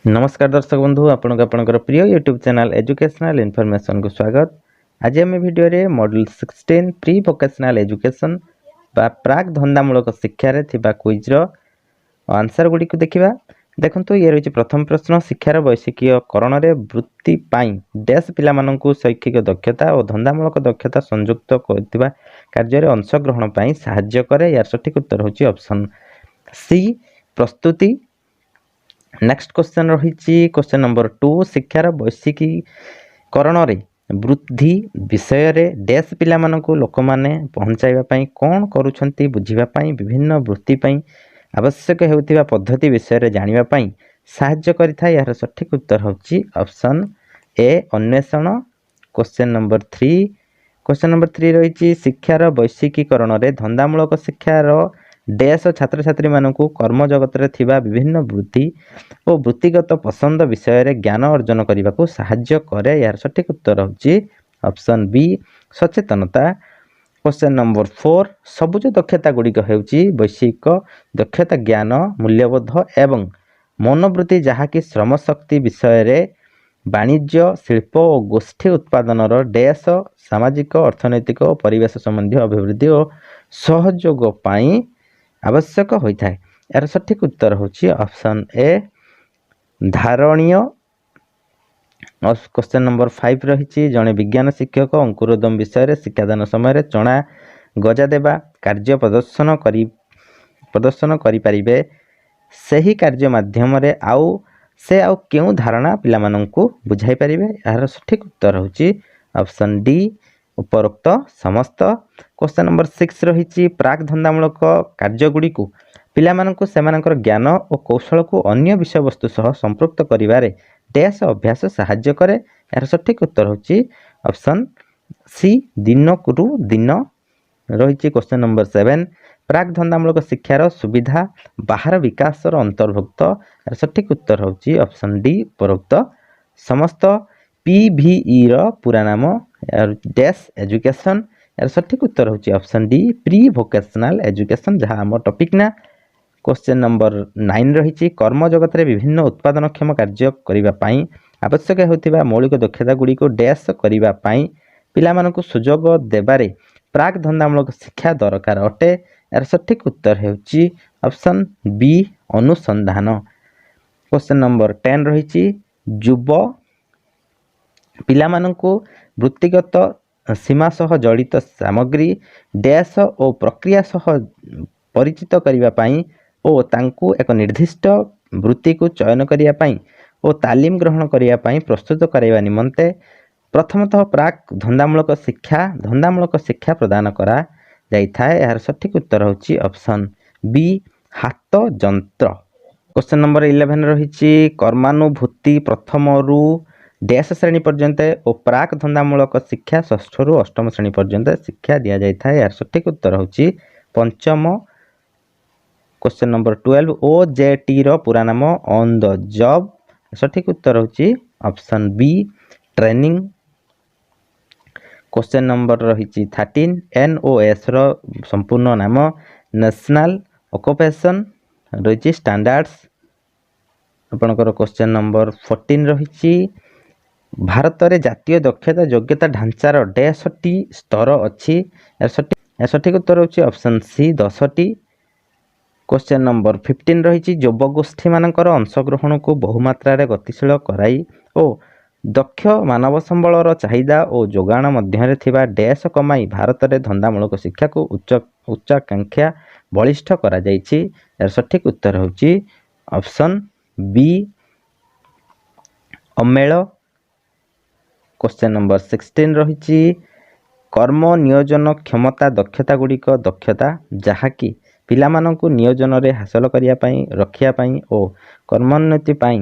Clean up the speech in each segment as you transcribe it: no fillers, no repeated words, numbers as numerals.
ନମସ୍କାର ଦର୍ଶକ ବନ୍ଧୁ, ଆପଣଙ୍କୁ ଆପଣଙ୍କର ପ୍ରିୟ ୟୁଟ୍ୟୁବ୍ ଚ୍ୟାନେଲ୍ ଏଜୁକେସନାଲ୍ ଇନଫର୍ମେସନ୍କୁ ସ୍ୱାଗତ। ଆଜି ଆମେ ଭିଡ଼ିଓରେ ମଡ୍ୟୁଲ୍ 16 ପ୍ରି ଭୋକେସନାଲ୍ education ବା ପ୍ରାକ୍ ଧନ୍ଦାମୂଳକ ଶିକ୍ଷାରେ ଥିବା କୁଇଜ୍ର ଆନ୍ସର୍ ଗୁଡ଼ିକୁ ଦେଖିବା। ଦେଖନ୍ତୁ, ଇଏ ରହିଛି ପ୍ରଥମ ପ୍ରଶ୍ନ। ଶିକ୍ଷାର ବୈଷୟିକୀକରଣରେ ବୃତ୍ତି ପାଇଁ ଡ୍ୟାସ୍ ପିଲାମାନଙ୍କୁ ଶୈକ୍ଷିକ ଦକ୍ଷତା ଓ ଧନ୍ଦାମୂଳକ ଦକ୍ଷତା ସଂଯୁକ୍ତ କରୁଥିବା କାର୍ଯ୍ୟରେ ଅଂଶଗ୍ରହଣ ପାଇଁ ସାହାଯ୍ୟ କରେ। ଏହାର ସଠିକ୍ ଉତ୍ତର ହେଉଛି ଅପସନ୍ ସି, ପ୍ରସ୍ତୁତି। ନେକ୍ସଟ କ୍ୱେଶ୍ଚନ୍ ରହିଛି କ୍ୱେଶ୍ଚନ୍ ନମ୍ବର 2। ଶିକ୍ଷାର ବୈଷୟିକୀକରଣରେ ବୃଦ୍ଧି ବିଷୟରେ ଡ୍ୟାସ୍ ପିଲାମାନଙ୍କୁ ଲୋକମାନେ ପହଞ୍ଚାଇବା ପାଇଁ କ'ଣ କରୁଛନ୍ତି ବୁଝିବା ପାଇଁ ବିଭିନ୍ନ ବୃତ୍ତି ପାଇଁ ଆବଶ୍ୟକ ହେଉଥିବା ପଦ୍ଧତି ବିଷୟରେ ଜାଣିବା ପାଇଁ ସାହାଯ୍ୟ କରିଥାଏ। ଏହାର ସଠିକ୍ ଉତ୍ତର ହେଉଛି ଅପସନ୍ ଏ, ଅନ୍ୱେଷଣ। Question number 3। କ୍ୱେଶ୍ଚନ୍ ନମ୍ବର 3 ରହିଛି, ଶିକ୍ଷାର ବୈଷୟିକୀକରଣରେ ଧନ୍ଦାମୂଳକ ଶିକ୍ଷାର ଡ୍ୟାସ୍ ଛାତ୍ରଛାତ୍ରୀମାନଙ୍କୁ କର୍ମ ଜଗତରେ ଥିବା ବିଭିନ୍ନ ବୃତ୍ତି ଓ ବୃତ୍ତିଗତ ପସନ୍ଦ ବିଷୟରେ ଜ୍ଞାନ ଅର୍ଜନ କରିବାକୁ ସାହାଯ୍ୟ କରେ। ଏହାର ସଠିକ୍ ଉତ୍ତର ହେଉଛି ଅପସନ୍ ବି, ସଚେତନତା। Question number 4। ସବୁଜ ଦକ୍ଷତା ଗୁଡ଼ିକ ହେଉଛି ବୈଷୟିକ ଦକ୍ଷତା, ଜ୍ଞାନ, ମୂଲ୍ୟବୋଧ ଏବଂ ମନୋବୃତ୍ତି, ଯାହାକି ଶ୍ରମଶକ୍ତି ବିଷୟରେ ବାଣିଜ୍ୟ, ଶିଳ୍ପ ଓ ଗୋଷ୍ଠୀ ଉତ୍ପାଦନର ଡ୍ୟାସ୍ ସାମାଜିକ, ଅର୍ଥନୈତିକ ଓ ପରିବେଶ ସମ୍ବନ୍ଧୀୟ ଅଭିବୃଦ୍ଧି ଓ ସହଯୋଗ ପାଇଁ ଆବଶ୍ୟକ ହୋଇଥାଏ। ଏହାର ସଠିକ୍ ଉତ୍ତର ହେଉଛି ଅପସନ୍ ଏ, ଧାରଣୀୟ। କ୍ୱେଶ୍ଚନ୍ ନମ୍ବର 5 ରହିଛି, ଜଣେ ବିଜ୍ଞାନ ଶିକ୍ଷକ ଅଙ୍କୁରୋଦ୍ଗମ ବିଷୟରେ ଶିକ୍ଷାଦାନ ସମୟରେ ଚଣା ଗଜା ଦେବା କାର୍ଯ୍ୟ ପ୍ରଦର୍ଶନ କରିପାରିବେ। ସେହି କାର୍ଯ୍ୟ ମାଧ୍ୟମରେ ସେ ଆଉ କେଉଁ ଧାରଣା ପିଲାମାନଙ୍କୁ ବୁଝାଇ ପାରିବେ? ଏହାର ସଠିକ୍ ଉତ୍ତର ହେଉଛି ଅପସନ୍ ଡି, ଉପରୋକ୍ତ ସମସ୍ତ। କ୍ୱେଶ୍ଚନ୍ ନମ୍ବର 6 ରହିଛି, ପ୍ରାକ୍ ଧନ୍ଦାମୂଳକ କାର୍ଯ୍ୟଗୁଡ଼ିକୁ ପିଲାମାନଙ୍କୁ ସେମାନଙ୍କର ଜ୍ଞାନ ଓ କୌଶଳକୁ ଅନ୍ୟ ବିଷୟବସ୍ତୁ ସହ ସମ୍ପୃକ୍ତ କରିବାରେ ଡ୍ୟାସ୍ ଅଭ୍ୟାସ ସାହାଯ୍ୟ କରେ। ଏହାର ସଠିକ୍ ଉତ୍ତର ହେଉଛି ଅପସନ୍ ସି, ଦିନକୁ ଦିନ। ରହିଛି କ୍ୱେଶ୍ଚନ୍ ନମ୍ବର 7। ପ୍ରାକ୍ ଧନ୍ଦାମୂଳକ ଶିକ୍ଷାର ସୁବିଧା ବାହାର ବିକାଶର ଅନ୍ତର୍ଭୁକ୍ତ। ଏହାର ସଠିକ୍ ଉତ୍ତର ହେଉଛି ଅପସନ୍ ଡି, ଉପରୋକ୍ତ ସମସ୍ତ। ପିଭିଇର ପୁରା ନାମ ଡ୍ୟାସ୍ ଏଜୁକେସନ୍। ଏହାର ସଠିକ୍ ଉତ୍ତର ହେଉଛି option D, pre vocational education, ଯାହା ଆମ ଟପିକ୍ ନା। କ୍ୱେଶ୍ଚନ୍ ନମ୍ବର 9 ରହିଛି, କର୍ମ ଜଗତରେ ବିଭିନ୍ନ ଉତ୍ପାଦନକ୍ଷମ କାର୍ଯ୍ୟ କରିବା ପାଇଁ ଆବଶ୍ୟକ ହେଉଥିବା ମୌଳିକ ଦକ୍ଷତା ଗୁଡ଼ିକୁ ଡ୍ୟାସ୍ କରିବା ପାଇଁ ପିଲାମାନଙ୍କୁ ସୁଯୋଗ ଦେବାରେ ପ୍ରାକ୍ ଧନ୍ଦାମୂଳକ ଶିକ୍ଷା ଦରକାର ଅଟେ। ଏହାର ସଠିକ୍ ଉତ୍ତର ହେଉଛି ଅପସନ୍ ବି, ଅନୁସନ୍ଧାନ। କ୍ୱେଶ୍ଚନ୍ ନମ୍ବର 10 ରହିଛି, ଯୁବ ପିଲାମାନଙ୍କୁ ବୃତ୍ତିଗତ ସୀମା ସହ ଜଡ଼ିତ ସାମଗ୍ରୀ ଡ୍ୟାସ୍ ଓ ପ୍ରକ୍ରିୟା ସହ ପରିଚିତ କରିବା ପାଇଁ ଓ ତାଙ୍କୁ ଏକ ନିର୍ଦ୍ଦିଷ୍ଟ ବୃତ୍ତିକୁ ଚୟନ କରିବା ପାଇଁ ଓ ତାଲିମ ଗ୍ରହଣ କରିବା ପାଇଁ ପ୍ରସ୍ତୁତ କରାଇବା ନିମନ୍ତେ ପ୍ରଥମତଃ ପ୍ରାକ୍ ଧନ୍ଦାମୂଳକ ଶିକ୍ଷା ପ୍ରଦାନ କରାଯାଇଥାଏ। ଏହାର ସଠିକ୍ ଉତ୍ତର ହେଉଛି ଅପସନ୍ ବି, ହାତ ଯନ୍ତ୍ର। କ୍ୱେଶ୍ଚନ୍ ନମ୍ବର 11 ରହିଛି, କର୍ମାନୁଭୂତି ପ୍ରଥମରୁ ଡ୍ୟାସ୍ ଶ୍ରେଣୀ ପର୍ଯ୍ୟନ୍ତ ଓ ପ୍ରାକ୍ ଧନ୍ଦାମୂଳକ ଶିକ୍ଷା ଷଷ୍ଠରୁ ଅଷ୍ଟମ ଶ୍ରେଣୀ ପର୍ଯ୍ୟନ୍ତ ଶିକ୍ଷା ଦିଆଯାଇଥାଏ। ଏହାର ସଠିକ୍ ଉତ୍ତର ହେଉଛି ପଞ୍ଚମ। Question number 12। ଓଜେଟିର ପୁରା ନାମ ଅନ୍ the job. ସଠିକ୍ ଉତ୍ତର ହେଉଛି option B, training. Question number ରହିଛି 13। ଏନ୍ଓଏସ୍ର ସମ୍ପୂର୍ଣ୍ଣ ନାମ ନ୍ୟାସନାଲ୍ ଅକୁପେସନ୍ ରହିଛି ଷ୍ଟାଣ୍ଡାର୍ଡ଼ସ୍। ଆପଣଙ୍କର କ୍ୱେଶ୍ଚନ୍ ନମ୍ବର 14 ରହିଛି, ଭାରତରେ ଜାତୀୟ ଦକ୍ଷତା ଯୋଗ୍ୟତା ଢାଞ୍ଚାର ଡ୍ୟାସ୍ଟି ସ୍ତର ଅଛି। ଏହାର ସଠିକ୍ ଉତ୍ତର ହେଉଛି ଅପସନ୍ ସି, 10ଟି। କ୍ୱେଶ୍ଚନ୍ ନମ୍ବର 15 ରହିଛି, ଯୁବଗୋଷ୍ଠୀମାନଙ୍କର ଅଂଶଗ୍ରହଣକୁ ବହୁମାତ୍ରାରେ ଗତିଶୀଳ କରାଇ ଓ ଦକ୍ଷ ମାନବ ସମ୍ବଳର ଚାହିଦା ଓ ଯୋଗାଣ ମଧ୍ୟରେ ଥିବା ଡ୍ୟାସ୍ କମାଇ ଭାରତରେ ଧନ୍ଦାମୂଳକ ଶିକ୍ଷାକୁ ଉଚ୍ଚାକାଂକ୍ଷା ବଳିଷ୍ଠ କରାଯାଇଛି। ଏହାର ସଠିକ୍ ଉତ୍ତର ହେଉଛି ଅପସନ୍ ବି, ଅମେଳ। କ୍ୱେଶ୍ଚନ୍ ନମ୍ବର 16 ରହିଛି, କର୍ମ ନିୟୋଜନ କ୍ଷମତା ଦକ୍ଷତା ଗୁଡ଼ିକ ଦକ୍ଷତା ଯାହାକି ପିଲାମାନଙ୍କୁ ନିୟୋଜନରେ ହାସଲ କରିବା ପାଇଁ, ରଖିବା ପାଇଁ ଓ କର୍ମୋନ୍ନତି ପାଇଁ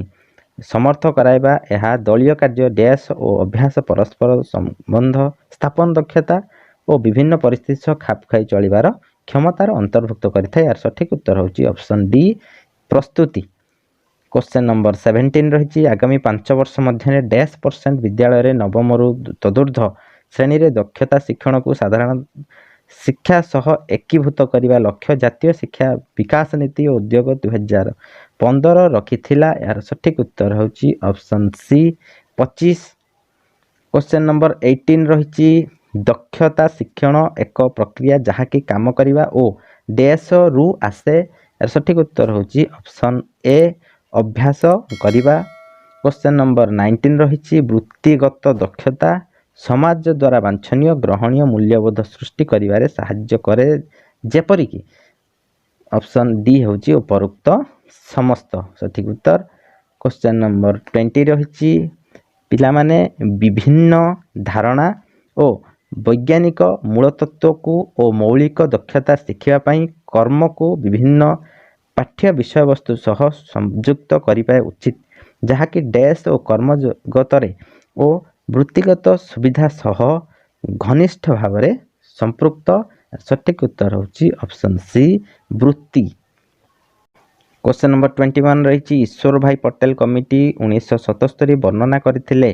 ସମର୍ଥ କରାଇବା। ଏହା ଦଳୀୟ କାର୍ଯ୍ୟ ଡ୍ୟାସ୍ ଓ ଅଭ୍ୟାସ, ପରସ୍ପର ସମ୍ବନ୍ଧ ସ୍ଥାପନ ଦକ୍ଷତା ଓ ବିଭିନ୍ନ ପରିସ୍ଥିତି ସହ ଖାପ ଖାଇ ଚଳିବାର କ୍ଷମତାର ଅନ୍ତର୍ଭୁକ୍ତ କରିଥାଏ। ଏହାର ସଠିକ୍ ଉତ୍ତର ହେଉଛି ଅପସନ୍ ଡି, ପ୍ରସ୍ତୁତି। କ୍ୱେଶ୍ଚନ୍ ନମ୍ବର 17 ରହିଛି, ଆଗାମୀ 5 ବର୍ଷ ମଧ୍ୟରେ ଡ୍ୟାସ୍ ପରସେଣ୍ଟ ବିଦ୍ୟାଳୟରେ ନବମରୁ ତଦୁର୍ଦ୍ଧ୍ୱ ଶ୍ରେଣୀରେ ଦକ୍ଷତା ଶିକ୍ଷଣକୁ ସାଧାରଣ ଶିକ୍ଷା ସହ ଏକୀଭୂତ କରିବା ଲକ୍ଷ୍ୟ ଜାତୀୟ ଶିକ୍ଷା ବିକାଶ ନୀତି ଓ ଉଦ୍ୟୋଗ 2025 15 ରଖିଥିଲା? ଏହାର ସଠିକ୍ ଉତ୍ତର ହେଉଛି ଅପସନ୍ ସି, 25। କ୍ୱେଶ୍ଚନ୍ ନମ୍ବର 18 ରହିଛି, ଦକ୍ଷତା ଶିକ୍ଷଣ ଏକ ପ୍ରକ୍ରିୟା ଯାହାକି କାମ କରିବା ଓ ଡେସ୍ରୁ ଆସେ। ଏହାର ସଠିକ୍ ଉତ୍ତର ହେଉଛି ଅପସନ୍ ଏ, ଅଭ୍ୟାସ କରିବା। କ୍ୱେଶ୍ଚନ୍ ନମ୍ବର 19 ରହିଛି, ବୃତ୍ତିଗତ ଦକ୍ଷତା ସମାଜ ଦ୍ୱାରା ବାଞ୍ଛନୀୟ ଗ୍ରହଣୀୟ ମୂଲ୍ୟବୋଧ ସୃଷ୍ଟି କରିବାରେ ସାହାଯ୍ୟ କରେ, ଯେପରିକି। ଅପସନ୍ ଡି ହେଉଛି ଉପରୋକ୍ତ ସମସ୍ତ ସଠିକ୍ ଉତ୍ତର। କ୍ୱେଶ୍ଚନ୍ ନମ୍ବର 20 ରହିଛି, ପିଲାମାନେ ବିଭିନ୍ନ ଧାରଣା ଓ ବୈଜ୍ଞାନିକ ମୂଳତତ୍ତ୍ୱକୁ ଓ ମୌଳିକ ଦକ୍ଷତା ଶିଖିବା ପାଇଁ କର୍ମକୁ ବିଭିନ୍ନ ପାଠ୍ୟ ବିଷୟବସ୍ତୁ ସହ ସଂଯୁକ୍ତ କରିବା ଉଚିତ, ଯାହାକି ଡ୍ୟାସ୍ ଓ କର୍ମ ଜଗତରେ ଓ ବୃତ୍ତିଗତ ସୁବିଧା ସହ ଘନିଷ୍ଠ ଭାବରେ ସମ୍ପୃକ୍ତ। ସଠିକ୍ ଉତ୍ତର ହେଉଛି ଅପସନ୍ ସି, ବୃତ୍ତି। କ୍ୱେଶ୍ଚନ୍ ନମ୍ବର 21 ରହିଛି, ଈଶ୍ୱର ଭାଇ ପଟେଲ କମିଟି 1977 ବର୍ଣ୍ଣନା କରିଥିଲେ,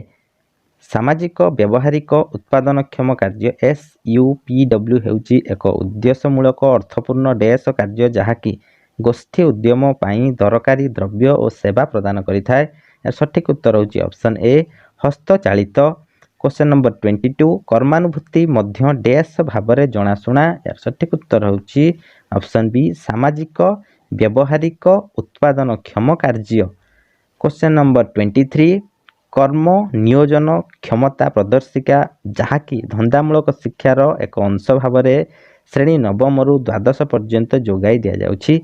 ସାମାଜିକ ବ୍ୟବହାରିକ ଉତ୍ପାଦନକ୍ଷମ କାର୍ଯ୍ୟ SUPW ହେଉଛି ଏକ ଉଦ୍ଦେଶ୍ୟମୂଳକ ଅର୍ଥପୂର୍ଣ୍ଣ ଡେସ୍ କାର୍ଯ୍ୟ, ଯାହାକି ଗୋଷ୍ଠୀ ଉଦ୍ୟମ ପାଇଁ ଦରକାରୀ ଦ୍ରବ୍ୟ ଓ ସେବା ପ୍ରଦାନ କରିଥାଏ। ଏହାର ସଠିକ୍ ଉତ୍ତର ହେଉଛି ଅପସନ୍ ଏ, ହସ୍ତଚାଳିତ। କ୍ୱେଶ୍ଚନ୍ ନମ୍ବର 22, କର୍ମାନୁଭୂତି ମଧ୍ୟ ଡେସ୍ ଭାବରେ ଜଣାଶୁଣା। ଏହାର ସଠିକ୍ ଉତ୍ତର ହେଉଛି ଅପସନ୍ ବି, ସାମାଜିକ ବ୍ୟବହାରିକ ଉତ୍ପାଦନକ୍ଷମ କାର୍ଯ୍ୟ। କ୍ୱେଶ୍ଚନ୍ ନମ୍ବର 23, କର୍ମ ନିୟୋଜନ କ୍ଷମତା ପ୍ରଦର୍ଶିକା, ଯାହାକି ଧନ୍ଦାମୂଳକ ଶିକ୍ଷାର ଏକ ଅଂଶ ଭାବରେ ଶ୍ରେଣୀ ନବମରୁ ଦ୍ୱାଦଶ ପର୍ଯ୍ୟନ୍ତ ଯୋଗାଇ ଦିଆଯାଉଛି,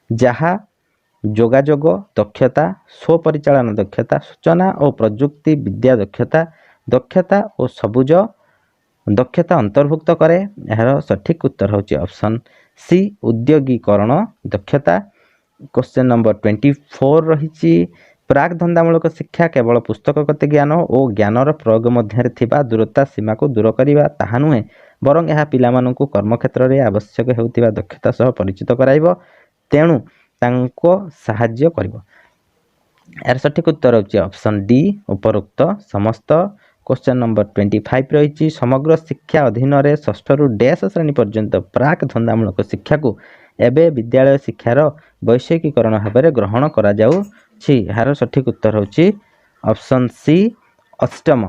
ଯାହା ଯୋଗାଯୋଗ ଦକ୍ଷତା, ସ୍ୱପରିଚାଳନା ଦକ୍ଷତା, ସୂଚନା ଓ ପ୍ରଯୁକ୍ତି ବିଦ୍ୟା ଦକ୍ଷତା, ଦକ୍ଷତା ଓ ସବୁଜ ଦକ୍ଷତା ଅନ୍ତର୍ଭୁକ୍ତ କରେ। ଏହାର ସଠିକ୍ ଉତ୍ତର ହେଉଛି ଅପସନ୍ ସି, ଉଦ୍ୟୋଗୀକରଣ ଦକ୍ଷତା। କ୍ୱେଶ୍ଚନ୍ ନମ୍ବର 24 ରହିଛି, ପ୍ରାକ୍ ଧନ୍ଦାମୂଳକ ଶିକ୍ଷା କେବଳ ପୁସ୍ତକଗତ ଜ୍ଞାନ ଓ ଜ୍ଞାନର ପ୍ରୟୋଗ ମଧ୍ୟରେ ଥିବା ଦୂରତା ସୀମାକୁ ଦୂର କରିବା ତାହା ନୁହେଁ, ବରଂ ଏହା ପିଲାମାନଙ୍କୁ କର୍ମକ୍ଷେତ୍ରରେ ଆବଶ୍ୟକ ହେଉଥିବା ଦକ୍ଷତା ସହ ପରିଚିତ କରାଇବ, ତେଣୁ ତାଙ୍କ ସାହାଯ୍ୟ କରିବ। ଏହାର ସଠିକ୍ ଉତ୍ତର ହେଉଛି ଅପସନ୍ ଡି, ଉପରୋକ୍ତ ସମସ୍ତ। କ୍ୱେଶ୍ଚନ୍ ନମ୍ବର 25 ରହିଛି, ସମଗ୍ର ଶିକ୍ଷା ଅଧୀନରେ ଷଷ୍ଠରୁ ଡେସ୍ ଶ୍ରେଣୀ ପର୍ଯ୍ୟନ୍ତ ପ୍ରାକ୍ ଧନ୍ଦାମୂଳକ ଶିକ୍ଷାକୁ ଏବେ ବିଦ୍ୟାଳୟ ଶିକ୍ଷାର ବୈଷୟିକୀକରଣ ଭାବରେ ଗ୍ରହଣ କରାଯାଉଛି। ଏହାର ସଠିକ୍ ଉତ୍ତର ହେଉଛି ଅପସନ୍ ସି, ଅଷ୍ଟମ।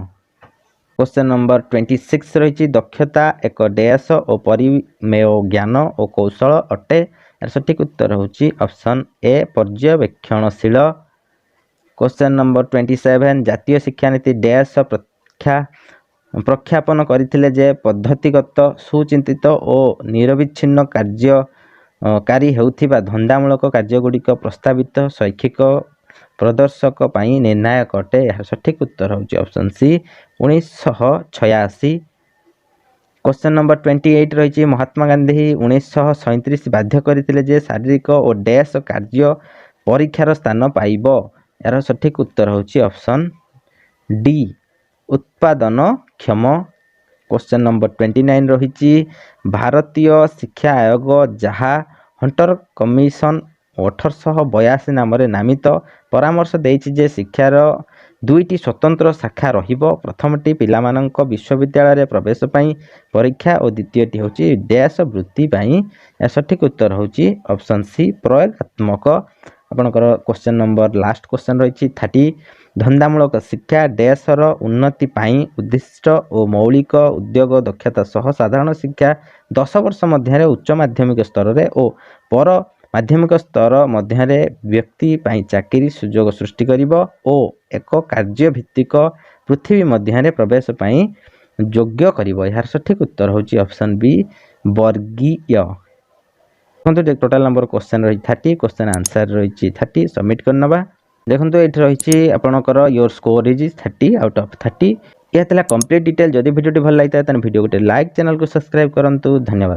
କ୍ୱେଶ୍ଚନ୍ ନମ୍ବର 26 ରହିଛି, ଦକ୍ଷତା ଏକ ଡେସ୍ ଓ ପରିମେୟ ଜ୍ଞାନ ଓ କୌଶଳ ଅଟେ। ଏହାର ସଠିକ୍ ଉତ୍ତର ହେଉଛି ଅପସନ୍ ଏ, ପର୍ଯ୍ୟବେକ୍ଷଣଶୀଳ। କ୍ୱେଶ୍ଚନ୍ ନମ୍ବର 27, ଜାତୀୟ ଶିକ୍ଷାନୀତି ଡ୍ୟାସ୍ ପ୍ରଖ୍ୟାପନ କରିଥିଲେ ଯେ ପଦ୍ଧତିଗତ ସୁଚିନ୍ତିତ ଓ ନିରବିଚ୍ଛିନ୍ନ କାର୍ଯ୍ୟକାରୀ ହେଉଥିବା ଧନ୍ଦାମୂଳକ କାର୍ଯ୍ୟଗୁଡ଼ିକ ପ୍ରସ୍ତାବିତ ଶୈକ୍ଷିକ ପ୍ରଦର୍ଶକ ପାଇଁ ନିର୍ଣ୍ଣାୟକ ଅଟେ। ଏହାର ସଠିକ୍ ଉତ୍ତର ହେଉଛି ଅପସନ୍ ସି, 1986। କ୍ୱେଶ୍ଚନ୍ ନମ୍ବର 28 ରହିଛି, ମହାତ୍ମା ଗାନ୍ଧୀ 1937 ବାଧ୍ୟ କରିଥିଲେ ଯେ ଶାରୀରିକ ଓ ଡ୍ୟାସ୍ କାର୍ଯ୍ୟ ପରୀକ୍ଷାର ସ୍ଥାନ ପାଇବ। ଏହାର ସଠିକ୍ ଉତ୍ତର ହେଉଛି ଅପସନ୍ ଡି, ଉତ୍ପାଦନକ୍ଷମ। କ୍ୱେଶ୍ଚନ୍ ନମ୍ବର 29 ରହିଛି, ଭାରତୀୟ ଶିକ୍ଷା ଆୟୋଗ, ଯାହା ହଣ୍ଟର କମିଶନ 1882 ନାମରେ ନାମିତ, ପରାମର୍ଶ ଦେଇଛି ଯେ ଶିକ୍ଷାର ଦୁଇଟି ସ୍ୱତନ୍ତ୍ର ଶାଖା ରହିବ। ପ୍ରଥମଟି ପିଲାମାନଙ୍କ ବିଶ୍ୱବିଦ୍ୟାଳୟରେ ପ୍ରବେଶ ପାଇଁ ପରୀକ୍ଷା ଓ ଦ୍ୱିତୀୟଟି ହେଉଛି ଡ୍ୟାସ୍ ବୃତ୍ତି ପାଇଁ। ଏହା ସଠିକ୍ ଉତ୍ତର ହେଉଛି ଅପସନ୍ ସି, ପ୍ରୟୋଗାତ୍ମକ। ଆପଣଙ୍କର କ୍ୱେଶ୍ଚନ୍ ନମ୍ବର ଲାଷ୍ଟ କ୍ୱେଶ୍ଚନ୍ ରହିଛି 30, ଧନ୍ଦାମୂଳକ ଶିକ୍ଷା ଡ୍ୟାସ୍ର ଉନ୍ନତି ପାଇଁ ଉଦ୍ଦିଷ୍ଟ ଓ ମୌଳିକ ଉଦ୍ୟୋଗ ଦକ୍ଷତା ସହ ସାଧାରଣ ଶିକ୍ଷା 10 ବର୍ଷ ମଧ୍ୟରେ ଉଚ୍ଚ ମାଧ୍ୟମିକ ସ୍ତରରେ ଓ ପର ମାଧ୍ୟମିକ ସ୍ତର ମଧ୍ୟରେ ବ୍ୟକ୍ତି ପାଇଁ ଚାକିରି ସୁଯୋଗ ସୃଷ୍ଟି କରିବ ଓ ଏକ କାର୍ଯ୍ୟଭିତ୍ତିକ ପୃଥିବୀ ମଧ୍ୟରେ ପ୍ରବେଶ ପାଇଁ ଯୋଗ୍ୟ କରିବ। ଏହାର ସଠିକ୍ ଉତ୍ତର ହେଉଛି ଅପସନ୍ ବି, ବର୍ଗୀୟ। ଦେଖନ୍ତୁ, ଟୋଟାଲ୍ ନମ୍ବର କ୍ୱେଶ୍ଚନ୍ ରହିଛି 30, କ୍ୱେଶ୍ଚନ୍ ଆନ୍ସର୍ ରହିଛି 30। ସବମିଟ୍ କରିନେବା। ଦେଖନ୍ତୁ, ଏଇଠି ରହିଛି ଆପଣଙ୍କର "Your score is 30 out of 30"। ଏହା ଥିଲା କମ୍ପ୍ଲିଟ୍ ଡିଟେଲ୍। ଯଦି ଭିଡ଼ିଓଟି ଭଲ ଲାଗିଥାଏ, ତାହେଲେ ଭିଡ଼ିଓ ଗୋଟେ ଲାଇକ୍, ଚ୍ୟାନେଲକୁ ସବସ୍କ୍ରାଇବ୍ କରନ୍ତୁ। ଧନ୍ୟବାଦ।